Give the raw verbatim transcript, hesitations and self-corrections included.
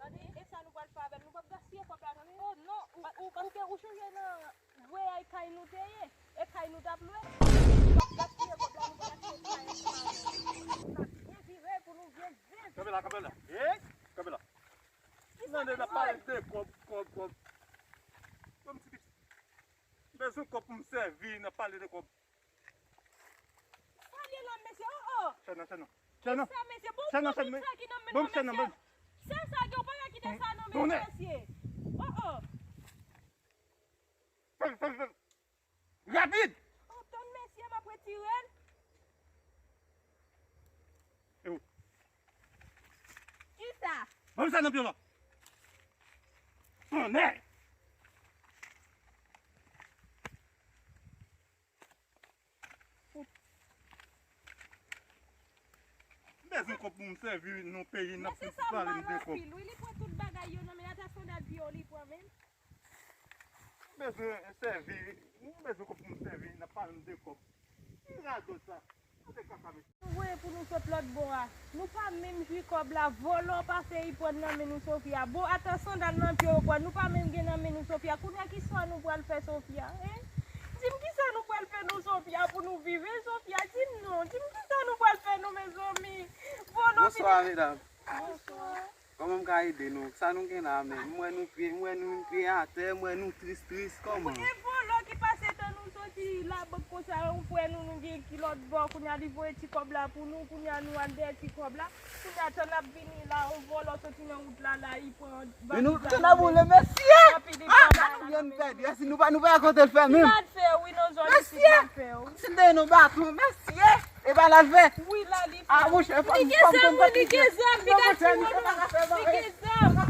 Tande, e sa nou pral fè avè l? Nou p ap gaspiye kòb la, tande? Oh non, ou, ou, paske ou chonje nan lwe a kay nou te ye, e kay nou t ap lwe. Nou p ap gaspiye kòb la, nou pral achte kay. N ap byen vire pou nou byen viv. Kanpe la, kanpe la. Hey, kanpe la. Tande, n ap pale de kòb, kòb, kòb. Kòm ti pitit. M bezwen kòb pou m sèvi, n ap pale de kòb. Sa li ye la, mesye, oh, oh. Chè non, chè non. Chè non. Kisa, mesye? Bon, chè non, bon, chè tout non. Sa ki nan men nou, mesye. Sèl sa gen, ou pa ka kite sa nan men nou, mesye. Oh, oh. Fè l, fè l, fè l. Rapid! Oh, tann, mesye, m ap retire l. E ou? Kisa? Ban m sa nan pye w la. Tonnè! M bezwen kòb pou m sèvi nan peyi n ap pale m de kòb. Mesye sa mal anpil, wi, li pran tout bagay yo nan men, ata sandal pye w li pran menm. M bezwen sèvi, m bezwen kòb pou m sèvi, n ap pale m de kòb. Ki radòt sa? Gade kaka mesye. Nou voye pou nou sot lòt bò a. Nou pa menm jwi kòb la, vòlò pase y pran nan men nou Sofia. Bon, ata sandal nan pye yo pran, nou pa menm gen nan men nou Sofia. Kounye a ki swa nou pral fè Sofia, hein? Di m kisa nou pral fè nou Sofia pou nou viv, hein, Sofia? Di m non, di m kisa nou pral fè nou, mezanmi. Vòlò. Bonswa, medam. Bonswa. Kòman m ka ede nou? Sa nou gen la menm? M wè nou pye, m wè nou pye atè, m wè nou tris tris, kòman? E vòlò ki pase tan nou soti labank konsa, ou kwè nou, nou gen ki lòt bò, kounye a li voye ti kòb la pou nou, kounye a nou al dèyè ti kòb la, kounye a tan n ap vini la, yon vòlò soti nan wout la, la, li pran valiz la. Men nou, nou boule, mesye! Epi li pran bagay la nan men nou. Ah, nou vyen pèdi, si nou pa, nou pa konte l fè menm. Li mal fè, wi, nan zòn isit, li mal fè, wi. Mesye! Si l te yon baton, mesye! E pa l al fè. Wi, la, li fè. Ah, monchè, fò m, fò m konn kote li ye. Li gen zam, wi, li gen zam, li gen ti vòlò. Li gen zam.